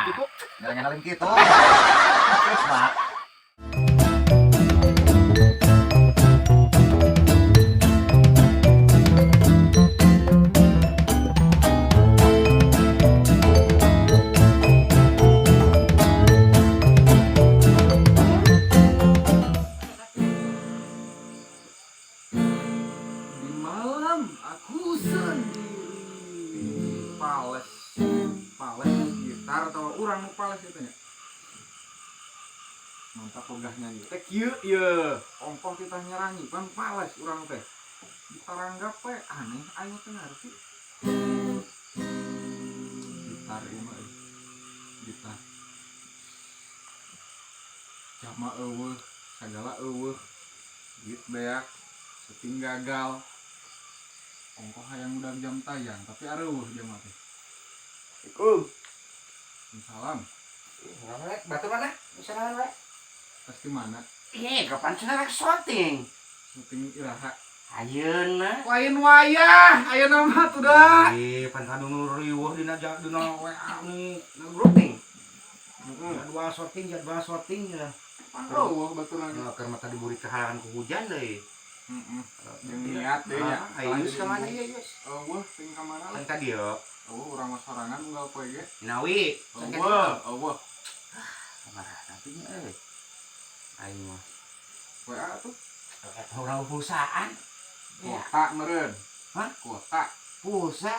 Gitu. Ngarang kitu. Mak. Di malam aku sendiri. Pales. Pales gitar atau urang nu pales itu nya. Mantap ogah nyanyi. Teh kieu ieu. Ongkoh kita nyerangi pan pales urang teh. Ditaranggap we aneh aing teh ngarti. Gitar ieu mah euy. Gitar. Jama euweuh, sagala euweuh. Duit beak, syuting gagal. Ongkoh hayang udah jam tayang, tapi areuweuh jam teh. Assalamualaikum. Salam. Batu mana? Bisa naon we? Pasti mana? Ih, kapan cenah rek syuting? Syuting iraha. Ayeuna. Lain wayah, ayeuna mah tuh dah. Eh, pan kadu nu riweuh dina dina WA nu Nu grup nih. Jadwal syuting ya. Euweuh baturan. Nah, keur mah tadi buri kehalangan ku hujan deui. Heeh. Jeung niat deui nya. Ah, ayo ka mana ieu, Yus? Euweuh ting ka mana lah. Kan ka dieu. Euweuh urang mah sorangan unggal poe ge. Nawi. Euweuh, euweuh. Marah tapi nya euy. Aing mah WA tuh. eta urang pulsaan. Kuota meureun. Hah? Kuota. Pulsa.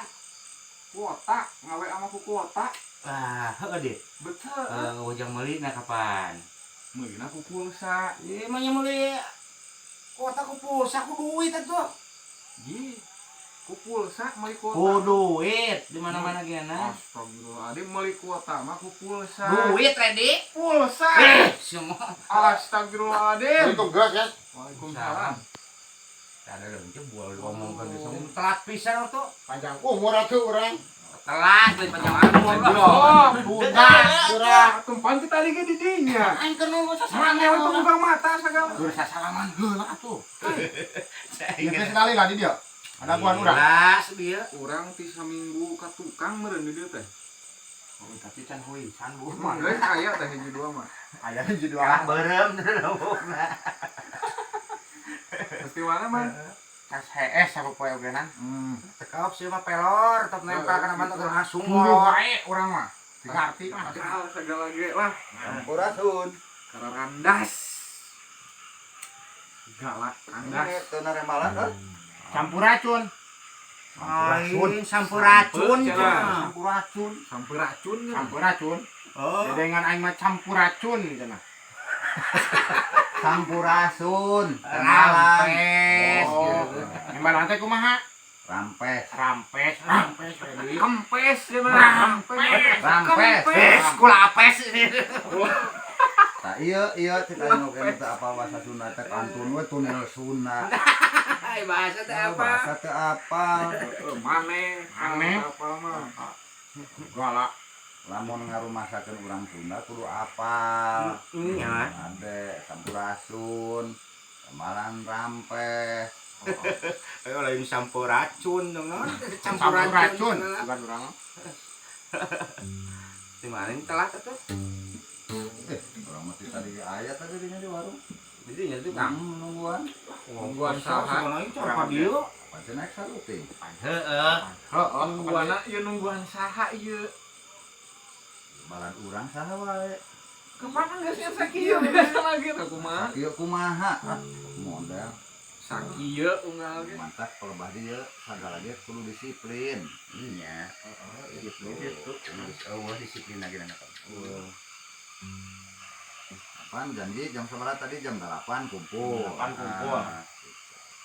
Kuota, ngawe ama ku kuota. Ah, heueuh deh. Betul. Eh, ujang meuli na kapan? Meulina ku pulsa. Ieu mah nya meuli kuota ku pulsa ku duit atuh. Ji. Ku pulsa meuli kuota. Ku duit di mana-mana gena. Astagfirullahaladzim, meuli kuota mah ku pulsa. Duit ready? Pulsa. Eh, semua. Astagfirullahaladzim. Assalamualaikum, Gus ya. Waalaikumsalam. Ada dong, bual ngomong ke desa telat pisan tuh. Panjang umur atuh urang. Telat lain panjang umur lah. Oh, Budak. Urang. Tumpan kita lagi di dinya. Aing keur nunggu Mana we buka mata segala. Gur sasalaman heula atuh. Ieu teh sekali lah di dia. Ada guan urang. Jelas dia. Urang ti saminggu ka tukang meureun di dieu teh. Oh, tapi can huisan bu. Geus aya teh hiji dua mah. Aya hiji dua. Kalah beureum Pasti mana man? Tas HS apa poe ogenan? Tekop sih mah pelor, top nempel kana bantu langsung Mulu wae urang mah. Ngarti mah. Gagal segala ge lah. Sampurasun. Kararandas. Galak kandas. Teu naremalan euy. Campuracun. Lain sampuracun. Sampuracun. Sampuracun kan. Campuracun. Oh. Dedengan aing mah campuracun cenah. Sampurasun. Rampes. Oh. Nembalan teh kumaha? Rampes. Rampes, rampes ready. Kempes cenah. Rampes. Rampes. Kempes kula apes. Tah ieu ieu cek aing oge teu apal bahasa Sunda teh pantun we tunil Sunda. Hai bahasa teh apa? Bahasa teu apal. Mane, Mane. apa mah. Galak. Lamun ngarumasakeun urang Sunda kudu apal. Nya. Ade sampurasun, Ramalan rampes. Ayo lain sampuracun dong. Campuracun. Bukan urang. Di mana ini telat atuh? Eh, urang mah ti tadi aya tadi dinya di warung. Di dinya tuh Kang. Nungguan. Nungguan saha? Soalnya itu apa dia? Pancen naik saluting. Heeh. Heeh, nungguanna ieu nungguan saha ieu? Balan urang saha wae. Kemana geus nya sakieu biasa lagi teh kumaha? Ieu kumaha? Ah, model. Sakieu unggal ge. Mantap pelebah dieu sagala ge kudu disiplin. Iya. Heeh, gitu. Gitu. Geus eueuh disiplin lagi na Apaan janji jam sabaraha tadi jam 8 kumpul. 8 kumpul. Ah,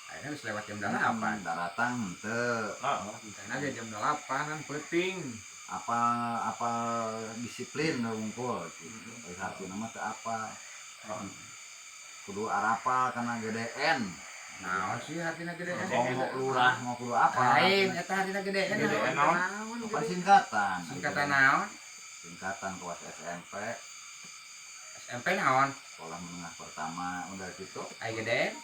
Akhirnya geus lewat jam 8. Daratang henteu. Heeh. Karena ge jam 8 kan peuting. Apa apa disiplin wungkul gitu. Ai hartina mah teu apa. Kudu arapal kana GDN. Naon sih hartina gede? Ngomong lurah mau kudu apa? Lain eta hartina gede. GDN naon? Apa singkatan? Singkatan naon? Singkatan kelas SMP, SMP naon? sekolah menengah pertama udah gitu. Ai gede.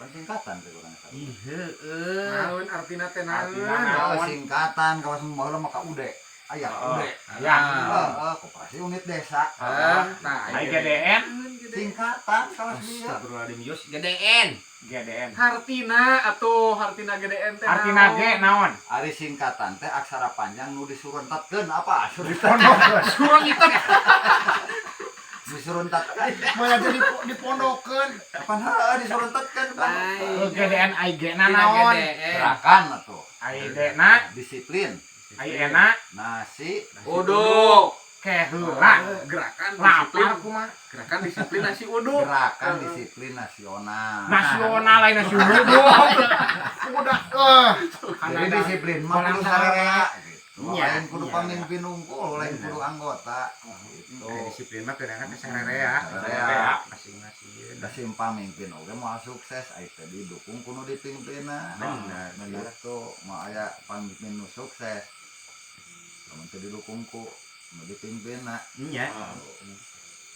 Kan singkatan teh urang eta. Ih heueuh. Naon artina teh naon? Artina naon? Oh, singkatan kawas baheula mah KUD. Aya udah. Ya. Heeh, koperasi unit desa. Nah, Ai GDN, Singkatan kelas dia. Astagfirullahaladzim, Yus. GDN. GDN. Hartina atuh hartina GDN teh. Artina ge naon? Ari singkatan teh aksara panjang nu disuruntatkeun apa? Kurang hitam. Disuruntatkeun. Malah jadi dipondokeun. Kapan heuh disuruntatkeun? Ke GDN ai G na naon? Gerakan atuh. Ai D na, Disiplin. ai E na Nasi Uduk. keheula. Gerakan disiplin. Lapar kumaha? Gerakan disiplin nasi uduk. Gerakan disiplin nasional. Nasional lain nasi uduk. Udah eh. Jadi disiplin mah kudu Orang sararea gitu. Iya, Lain kudu iya. pamimpin unggul, lain kudu anggota. Gitu. Kayak disiplin mah kadang kan sarerea. Sarerea. Masing-masing. Da sim pamimpin oge moal sukses ai teh didukung kudu dipimpinna. Bener. Gitu, moal aya pamimpin nu sukses. Lamun teu didukung ku nu dipimpinna. Iya.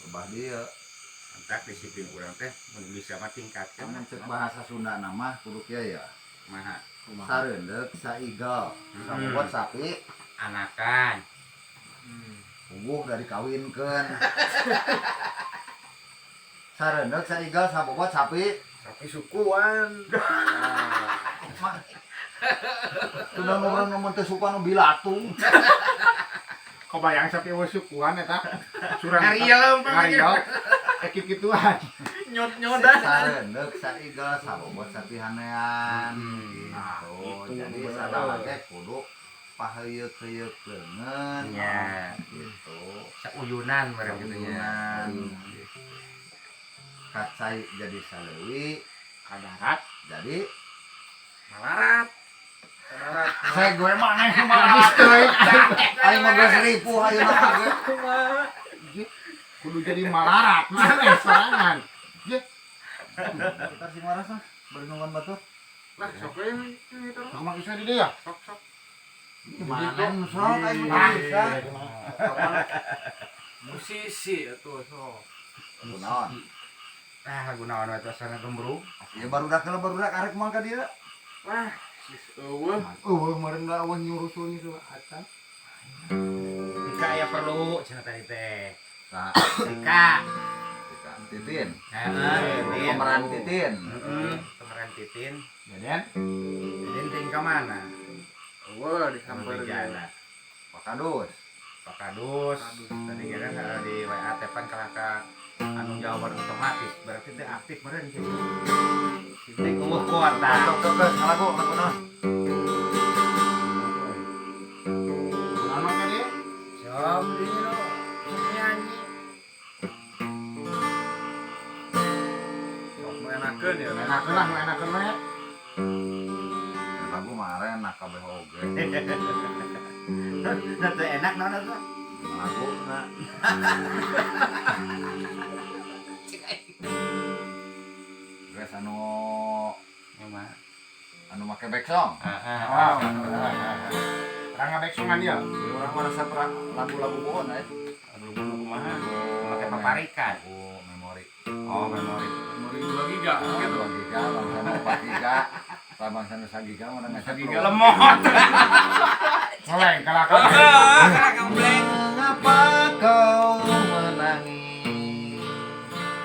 Lebah dieu. Entak disiplin urang teh mun bisa mah tingkatkeun. Kan cek bahasa Sunda nama kudu kieu ya. Kumaha? Sareundeuk saigel, sabobot sapi Anakan. puguh dari kawinkeun. Sareundeuk saigel sabobot sapi Sapi sukuan. mah. Sudah ngobrol ngomong teh suka nu bilatung. Kebayang sapi eueuh sukuan eta. Surang. Ngariel Ngariel. Ekip kituan. Nyot-nyodan. Sareundeuk saigel sabobot sapi hanean. Hmm. Gitu. Itu Jadi bener. sadala ge kudu paheuyeuh-heuyeuk leungeun. Iya. Gitu. Sauyunan bareng gitu nya. Sauyunan. Kacai jadi salewi, Kadarat. jadi Malarat. Saya gue mah aneh mah habis teuing. aing mah geus ripuh ayeuna mah ge. Kudu jadi malarat maneh sorangan. Kita sing waras lah, bari nungguan batur. Lah sok we itu. Aku mah bisa di dia. Sok sok. Mana nu sok aing mah bisa. Musisi atuh sok. Kunaon? Ah, lagu naon we suasana gembrung. Ya barudak heula barudak arek moal ka dieu. Wah, geus eueuh. Eueuh meureun da eueuh nyurusun itu acan. Dika aya perlu cenah tadi teh. Sa Dika. Titin. Heeh, Titin. Pemeran Titin. Heeh, pemeran Titin. Deden. Titin ting ka mana? Eueuh disamper. Jana. Pak Kadus. Pak Kadus. Tadi kan di WA teh pan kalah ka anu jawaban otomatis berarti teh aktif meureun sih. Teh eueuh kuota. Sok sok sok lagu lagu naon? Kunaon mah ka dieu? Sok di nu nyanyi. Sok nu enakeun ya. Enakeun lah, nu enakeun mah ya. Lagu mah enak kabeh oge. Nah, teh enak naon atuh? Lagu na. Geus anu Kumaha? anu make back song. Heeh. Oh. Urang ngabeksungan dia. Jadi urang mah resep lagu-lagu bohon eh. Lagu kumaha? Make paparikan. Lagu memori. Oh, memori. Memori 2 giga gitu. 2 giga, bangsa 4 giga. Tah bangsa nu sagiga mah nggak Sagiga Lemot. Ngeleng kalah ka. Mengapa kau menangis?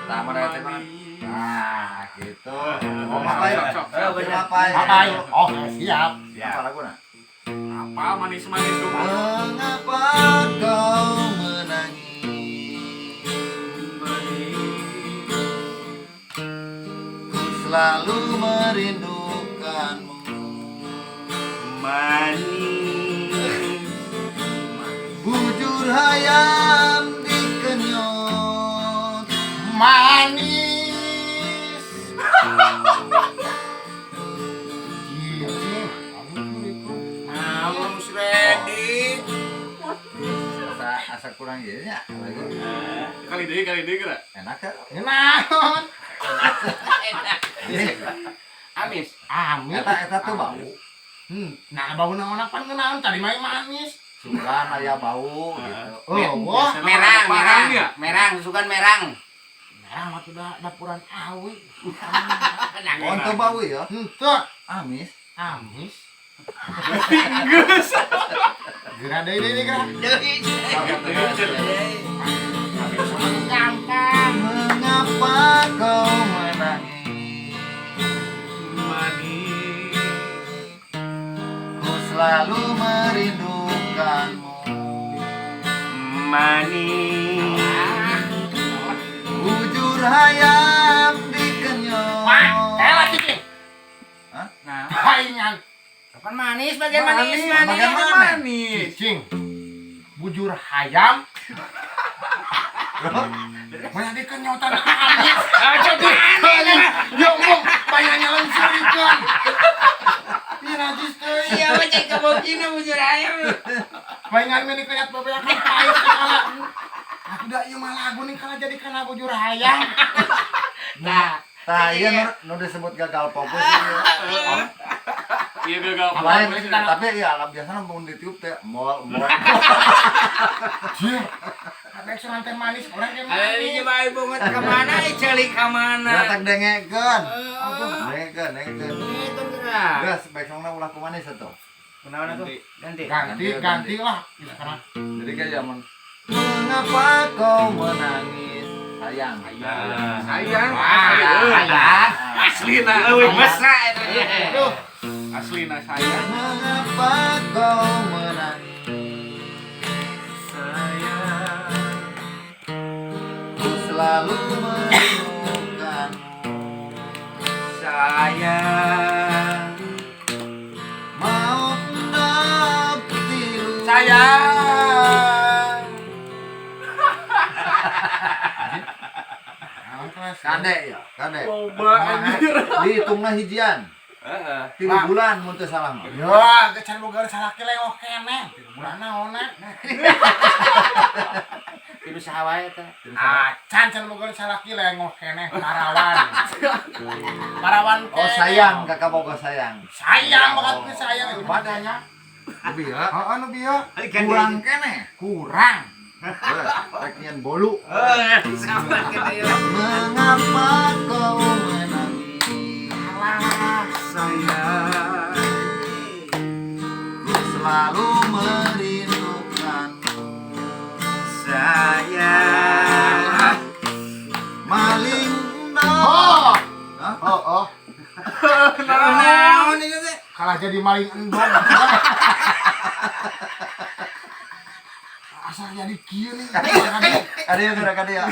Tah mana teh mah? Nah, gitu. Oh, Apa Sok sok. ya? Apa ya? Apa? Oh, siap. Apa laguna? Apa manis-manis tuh. Mengapa kau menangis? Ku selalu merindukanmu. Manis. Bujur hayam dikenyot. Manis. Belum ready. Asa asa kurang ieu nya. Lagu Kali deui geura. enak ya? Naon? Amis. Amis. Eta eta tuh bau. Nah, bau naon pan ngenaon tadi mah manis. Sugan aya bau gitu. Oh, wah. Merang, merang, ya. merang, susukan merang. Merang mah da dapuran awi. Oh, teu bau ya? Henteu. Amis. Amis. Geus. Geura deui deui geura. Deui. Gampang. Mengapa kau menangis? Manis. Ku selalu merindukanmu. Manis. Bujur hayam dikenyot. Wah, elah cicing. Nah, Paingan. Kapan manis bagian manis Manis, manis. bagian mana? manis. Cicing. Bujur hayam. Banyak dikenyotan amis. Ah, jadi Ya Allah, banyak nyelensurikan. Iya najis teuing. Iya, mah cek kebogina bujur ayam. Paingan meni kenyat babayakan pahit kala. Aku dah ieu mah lagu nih kala jadi kana bujur hayam. Nah, Tah ieu nu disebut gagal fokus ieu. Iya gagal Lain, fokus. tapi ya biasanya mun ditiup teh mol mol. Jir. Ada yang teh manis, orang teh Ayo manis. coba ibu nget ke mana, celik ke mana? Datang dengekeun. Dengekeun, dengekeun. Itu gerak. Geus baik songna ulah ku manis atuh. Kunaon atuh? Ganti. Ganti, ganti lah. Sekarang. Jadi kayak zaman Mengapa kau menangis? Sayang. sayang. Wah, Sayang. Aslina. Leuwih mesra eta. Aduh, Aslina sayang. Mengapa kau menangis? Sayang. Ku selalu merindukanmu. Sayang. Mau endap tilu. Sayang. Naon kelas. Kade ya, kade. Loba anjir. Dihitungna hijian. Heeh. 3 bulan mun teu salah mah. Ya, geus can boga salaki lewah keneh. 3 bulan naonna? Tilu saha wae eta. Acan can boga salaki lengoh keneh parawan. Parawan Oh sayang, kakak boga sayang. Sayang banget ku sayang itu padanya. Lebih ya. Heeh nu bieu Kurang keneh. kurang. Rek nyian bolu. Eh, sama kita ya. Mengapa kau menangis? Alah, Sayang. Ku selalu merindukanmu. Sayang. Maling Oh, Hah? oh, oh. Naon itu teh? Kalah jadi maling endong. Asal jadi kieu nih. Ada yang gerak ada ya.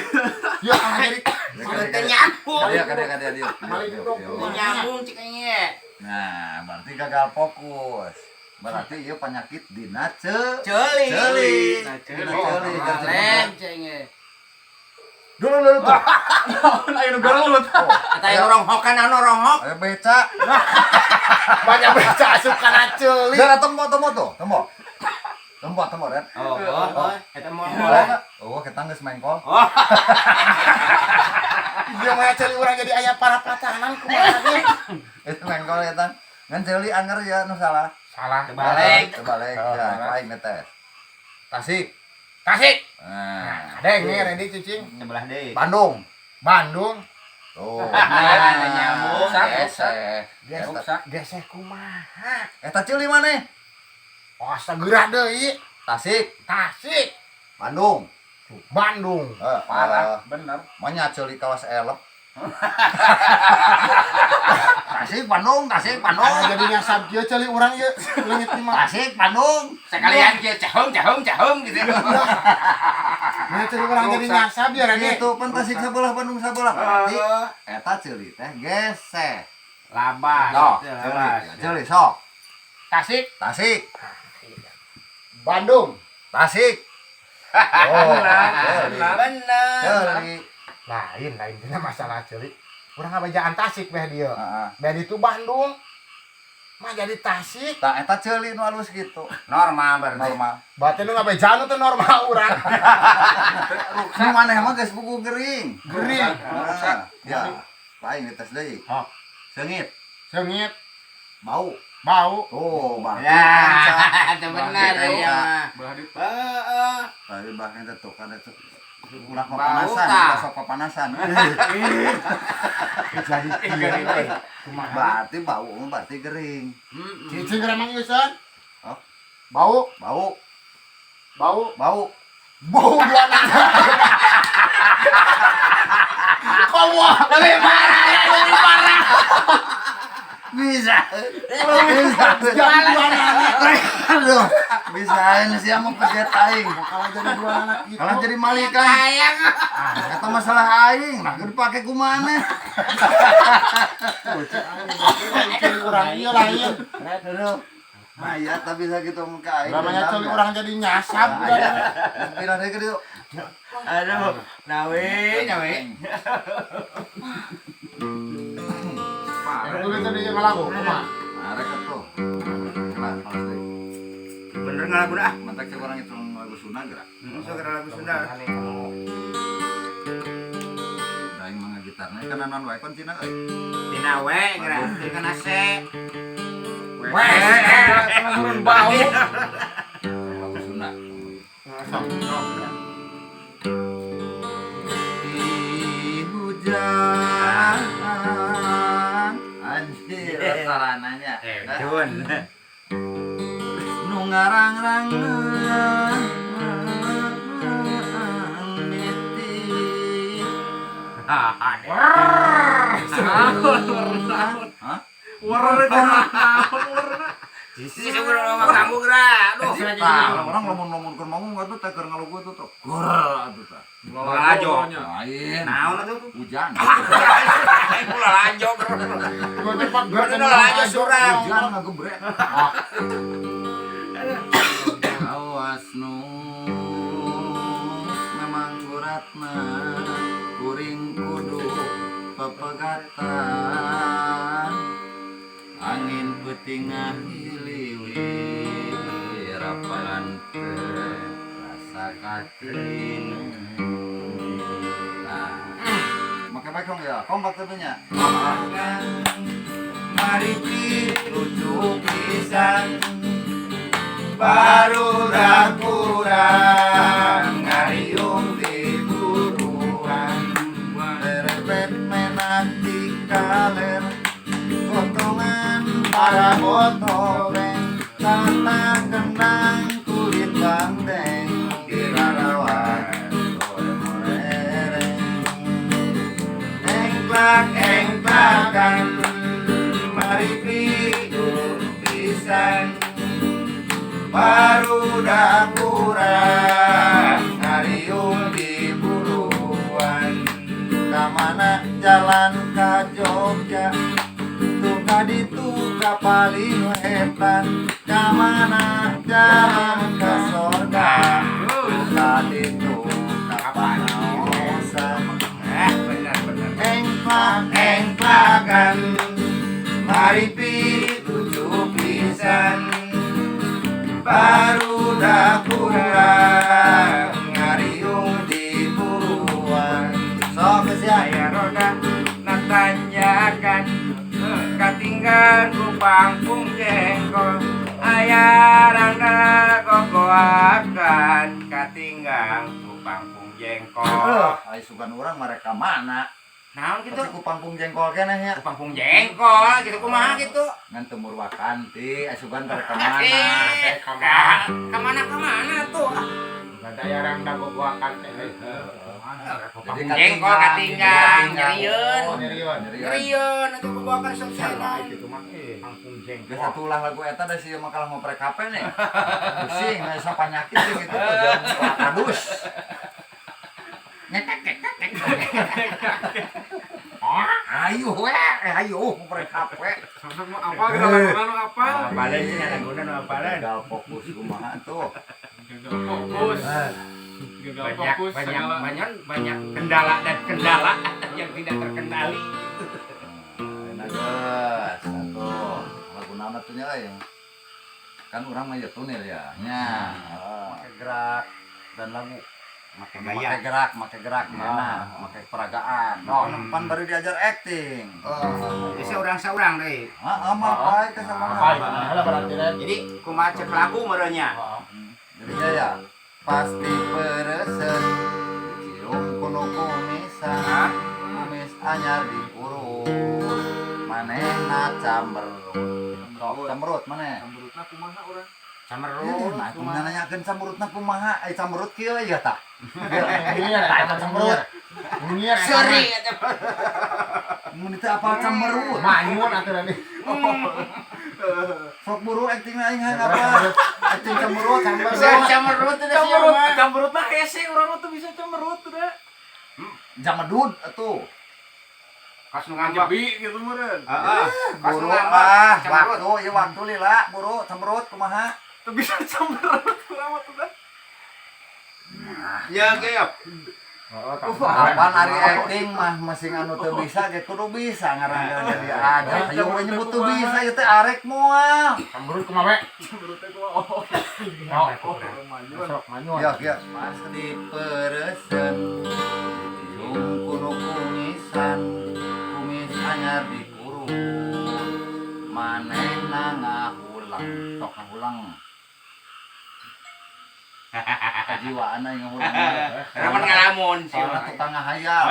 Ya kalah jadi Teu nyambung. Ada ada ada ada. Maling endong. Teu nyambung cik nya. Nah, berarti gagal fokus. Berarti ieu penyakit dina Ceuli. ceuli. Nah, ceuli. Dina ceuli. Lem cik nya. Dulu dulu tuh. Naon aya nu garulut. Eta yang ronghokan anu ronghok. Ayo beca. Banyak beca asup kana ceuli. Geura tempo tempo tuh, tempo. Tempo tempo Red. Oh, oh, eta mau Oh, kita geus main kol. Oh, Dia mah ceuli urang jadi aya parapatanan kumaha ge. Itu main kol eta. Ngan ceuli anger ya nu salah. Salah. Terbalik. Terbalik. Oh, Ya, salah. aing ngetes. Tasik. Tasik. Nah, Kadenge Randy cicing. Sebelah deui. Bandung. Bandung. Tuh. Nah, nyambung. Geseh. Geseh, geseh kumaha? Eta ceuli maneh? Oh, segera deui. Tasik, Tasik, Bandung. Bandung. Eh, Parah, bener. Manya ceuli kawas elep. Tasik, Bandung, Tasik, Bandung. Nah, jadi nyasab kieu ceuli urang ieu leungit di mah. Tasik, Bandung. Sekalian kieu cahung cahung cahung gitu. Nah, ceuli urang jadi nyasab ya Randy. Itu pan Tasik sebelah, Bandung sebelah. Berarti eta ceuli teh geseh. Labas. Sok, ceuli, ceuli sok. Tasik, Tasik, Bandung. Tasik. Oh, ceuli. Bener. Ceuli. Lain, lain dina masalah ceuli. Urang ngabejaan Tasik beh dieu. Heeh. Beh itu Bandung. Mah jadi Tasik. Tah eta ceuli nu alus gitu. Normal berarti. Normal. Berarti nu ngabejaan teh normal urang. Nu maneh mah geus buku gering. Gering. Nah, ya. Lain dites deui. Hah. Seungit, Seungit, bau. bau. Tuh, berarti Ya, kanca. itu benar ya mah. Belah ditu. Heeh. Tadi bahkan itu kan itu. Ulah papanasan, Bau, tah. Ulah sok papanasan. Jadi Gering. Berarti bau mah berarti gering. Cicing emang ieu, San. Hah? Bau, Bau, bau, bau. Bau dua anak. Komo, lebih parah, ya, lebih parah. Bisa. Bisa. Jadi dua anak. Aduh, bisa ini sih mau pejet aing. Kalau jadi dua anak gitu. Kalau jadi malikan. Sayang. Ah, kata masalah aing, nah dipake ku maneh. Ceuli urang ieu lain. Aduh. Nah, ya tapi bisa gitu muka aing. Namanya ceuli urang jadi nyasab. Nah, ya. Pindah deui ke dieu. Aduh, nawe, nawe. Yang dulu tadi yang lagu, kumaha? Nah, rek atuh. Kelas, kelas deui. Bener nggak lagu dah? Mantak cek orang itu lagu Sunda gerak. Sok gara lagu Sunda. Da aing mah gitarna kan naon wae kuncina euy. Tina we, geura teu kana se. Wes, turun bau. Lagu Sunda. Sok. Di hujan. Anjir, sarananya. Dun. Nu ngarang-rang niti. Hah? Sisi urang mah kamu geura. Aduh. Tah, orang lamun-lamun keur manggung atuh teh keur ngalogo tuh tuh. Gor atuh tah. Lalajo. Lain. Naon atuh? Hujan. Ulah lajo. Gua teh pak Gua teh lalajo surang. Hujan ngagebrek. Awas nu memang guratna kuring kudu pepegatan angin peuting ngahiliwir rapalan teu rasa katin. Nah, make bae kong ya, kompak tentunya. Mari lucu pisan baru kurang ngariung di buruan terebet menak di kaler potongan para botoleng tata kendang kulit banteng dirarawan morereng engklak engklakan mari pidur pisan baru dah kurang ngariung di buruan kamana jalan ka Jogja tuh ka ditu ka paling wetan kamana jalan ka sorga tuh ka ditu ka panaosan. Bener bener. Engklak engklakan mari pituju pisan baru dah kurang ngariung di buruan sok geus ya. Aya roda natanyakan katinggal ku pangpung jengkol aya rangda gogoakan katinggal ku pangpung jengkol. Ai sugan urang mereka mana? Naon gitu? Pasti ku pangpung jengkol keneh nya. Ku pangpung jengkol gitu kumaha gitu? Ngan teu murwakanti, ai sugan mereka mana? Kemana kemana tuh? Gak ada rangda gogoakan teh. Ku pangpung jengkol katinggal nyerieun. Oh, nyerieun. Nyerieun atuh gogoakan sok Salah saena. gitu mah. Pangpung Geus jengkol. atuh lagu eta da sieun mah kalah ngoprek HP nih. Pusing, asa panyakit sih gitu tuh jam kadus. Ayo we, ayo ngoprek HP. Sok mau apa kita lakukan nu apa? Apaleun cenah laguna nu apaleun. Gagal fokus kumaha tuh. Gagal fokus. Gagal Banyak fokus banyak segala. Banyak banyak kendala dan kendala yang tidak terkendali. Nah, geus atuh. Lagu naon atuh nya euy? Kan urang mah ieu tunil ya. Nya, make gerak dan lagu. Make Make gerak, make gerak, mana, make peragaan. No, pan baru diajar acting. Bisa urang-saurang deui. Ah, mah bae ke sama. Apa lah berarti Ren. Jadi kumaha cek lagu meureun nya. Jadi ya pasti pereset. anyar diurus, manehna camberut. Sok camberut maneh. Camberutna kumaha urang? Camerut. Nah, aku nanyakeun camberutna kumaha? Ai camberut kieu ya tah. Iya, Tah camberut. Iya. Sorry eta. Mun teu apal camberut. Manyun atuh tadi. Sok buru acting aing hayang apa? Acting camberut, camberut. Camerut teh sia Camberut, mah. camberutna hese urang mah tuh bisa camberut udah. Jamedud atuh. Kas nu ngambek. Jebi gitu meureun. Heeh. Kas nu Buru ngambek. ah, Camberut. waktu ieu waktu lila, buru camberut kumaha? Tuh bisa camberut urang mah tuh dah. Ya ge ya. Apaan ari acting mah masing anu teu bisa ge kudu bisa ngaranna jadi ada. Ayo we nyebut teu bisa ieu teh arek moal. Camberut kumaha we? Camberut teh kumaha? Oh, Oh, oh, manyun. Sok manyun. Ya, ya. Pasti peresen cium kuno kumisan, kumis anyar dikurut, manehna ngahulang, sok ngahulang. Kajiwaan aing ngahulang. Raman ngalamun sih. Soalnya tukang ngahayal.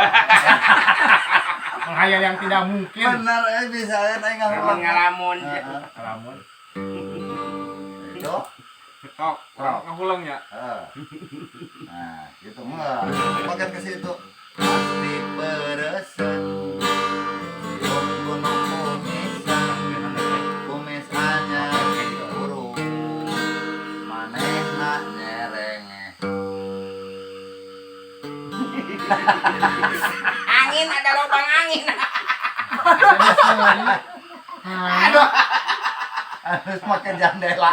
Menghayal yang tidak mungkin. Bener bisa aing Raman ngahulang. ngalamun. Heeh. Ngalamun. Itu. Sok, urang ngahulang ya. Heeh. Nah, gitu enggak. Paket ke situ. Pasti peresen. Cium kuno kumisan, kumis anyar diurut, manehna nyerengeh. Angin ada lubang angin. Aduh. Harus pakai jandela.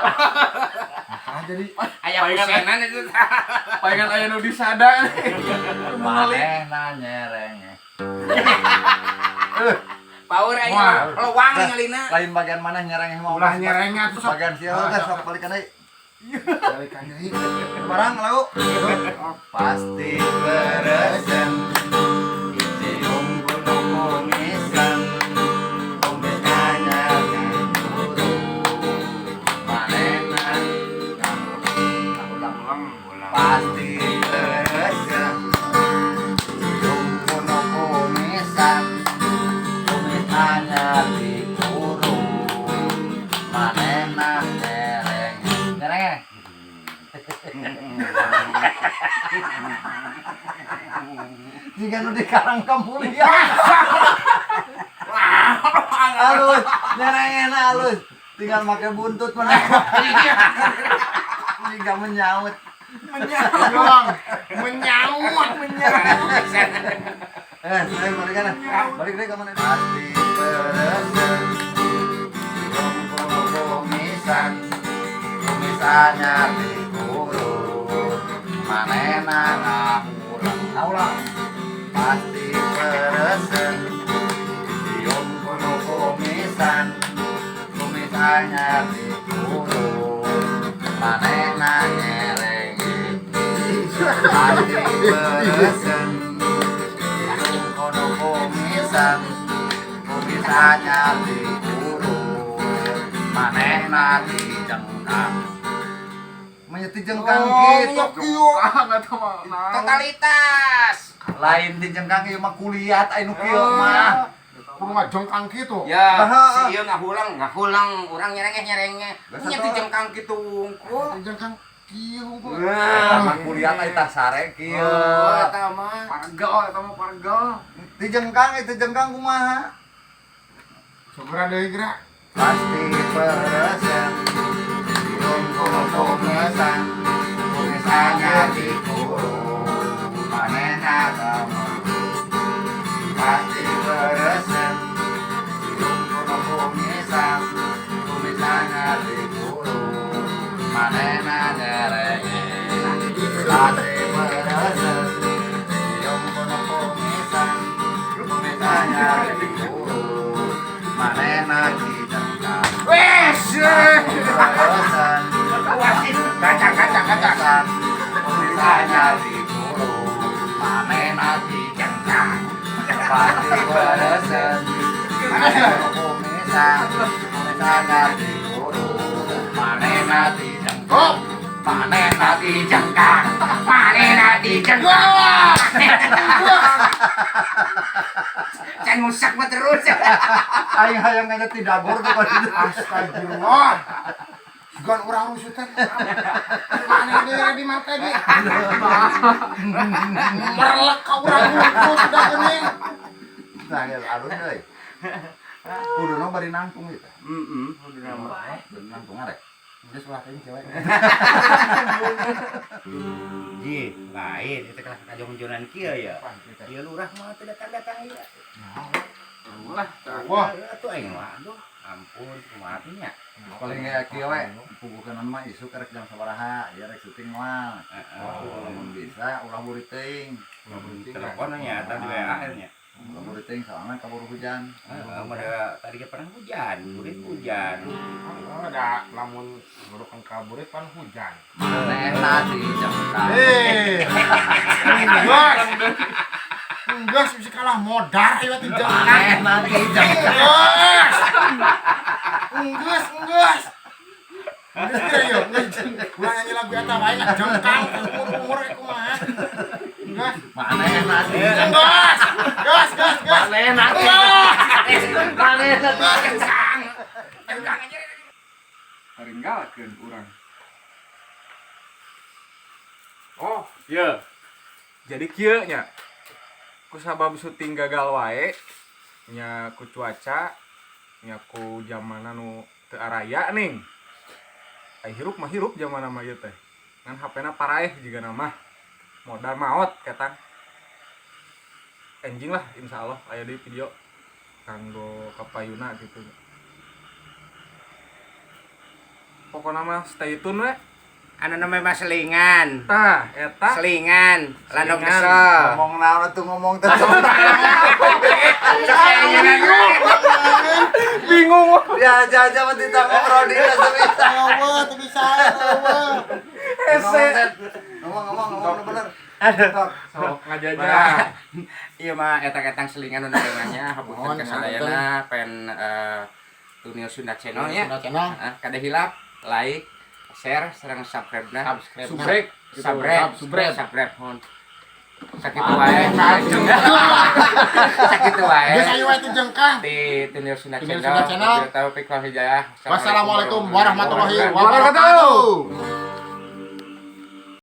Ah, jadi Aya Palingan- kusenan itu. Palingan aya nu disada. Manehna nyerengeh. Power aing Wah. lewang ngalina. Lain bagian mana nyerengeh mah. ulah nyerengnya tuh sok. Bagian siapa teh sok balikan deui. Balikan deui. Barang lagu. Pasti peresen cium kuno kumisan, kumis anyar diurut, manehna ngahulang. Pasti peresen cium kuno kumisan, kumis anyar diurut, manehna nyereng nyereng. Jika nu di Karang Kamulian. Halus, nyerengena halus. Tinggal make buntut mana. Jika menyaut. Menyaut. Menyaut, menyaut. Saya balik kan. Balik deh ke mana? Pasti peresen. Cium kuno kumisan, kumis anyar diurut, manehna ngahulang. Ngahulang. Pasti peresen. Cium kuno kumisan, kumis anyar diurut, manehna nyerengeh. Pasti peresen. Cium kuno kumisan, kumis anyar diurut, manehna dijengkang. Manya dijengkang kitu. Ah, eta mah naon. Totalitas. Lain dijengkang ieu mah kuliat aya nu kieu mah. Kudu ngajengkang kitu. Ya, Bah. si ieu ngahulang, ngahulang, urang nyerengeh nyerengeh. Biasa Nya tuh. dijengkang kitu wungkul. Jengkang kieu unggul. Eta mah kuliat aya tah sare kieu. Oh, eta mah. Pargal eta mah pargal. Dijengkang itu jengkang kumaha? Segera deui geura. Pasti peresen cium kuno kumisan, kumis anyar dikurut, manehna kamu. Pasti peresen cium kuno kumisan, kumis anyar dikurut, manehna nyerengeh. Pasti peresen cium kuno kumisan, kumis anyar dikurut, manehna dijengkang. Wes. Peresen Wasit kacang kacang kacang. Kumis anyar dikurut, manehna dijengkang. Pasti peresen kumisan, kumis anyar dikurut, manehna dijengkang. Manehna dijengkang. Manehna dijengkang. Kan ngusak mah terus. Aing hayang aja tidak gor tuh kan. Astagfirullah. Sugan urang rusutan. Mana deui di mata di. Merlek ka urang rusuh sudah geuning. Nah, ya alus euy. Kuduna bari nangtung gitu. Heeh, kuduna mah. Bari nangtung arek. Geus ulah teuing cewek. Ji, lain itu kalah kajong-jonan kieu ya. Ieu lurah mah teu datang-datang ieu. Ulah. Wah. Atuh aing mah aduh, ampun kumaha teh nya. Paling ge kieu we, pugukeun mah isuk rek jam sabaraha, ieu rek syuting moal. Lamun bisa ulah burit teuing. Telepon nya atau di WA nya. Ulah burit teuing soalna kaburu hujan. Heeh, pada tadi ge pernah hujan, burit hujan. Oh, da lamun ngurukan kaburit pan hujan. Manehna di jengkang. Eh. Enggak. Enggak bisa kalah modar ieu teh jengkang. Manehna di jengkang. Enggak, enggak. Enggak yo, ulah nyanyi lagu eta wae lah jengkang umur-umur kumaha. Enggak. Manehna di jengkang. Gas, gas, gas, gas. Manehna di Manehna di jengkang. Taringgalkeun urang. Oh, iya. Jadi kieu nya. Ku sabab syuting gagal wae nya ku cuaca nya ku zamana nu teu araya ning. Ai hirup mah hirup zamana mah ieu teh. Ngan HP-na paraeh jigana mah. Modal maot ketang. Enjing lah insyaallah aya deui video kanggo kapayuna gitu. Pokona mah stay tune we. Anu namanya mah selingan. Tah, eta Selingan, landong Selingan. kesel. Ngomong naon atuh ngomong teh. Bingung. Ya aja aja mah tidak ngobrol di bisa. Eueuh, teu bisa, eueuh. Hese. Ngomong ngomong ngomong bener. Sok ngajajah. Iya mah etang-etang selingan nu namanya hapunten Mohon, kasadayana pen Tunil Sunda Channel nya. Sunda Channel. Heeh, kada hilap like, share, sareng subscribe-na. Subscribe. Subrek. Subscribe, Subscribe. subscribe hon. Sakitu wae. Sakitu wae. Geus ayo wae teh jengkang. Di Tunil Sunda Tunil Channel. Sunda Channel. Wabillahi taufiq wal hidayah. Wassalamualaikum warahmatullahi Wabarakatuh. wabarakatuh.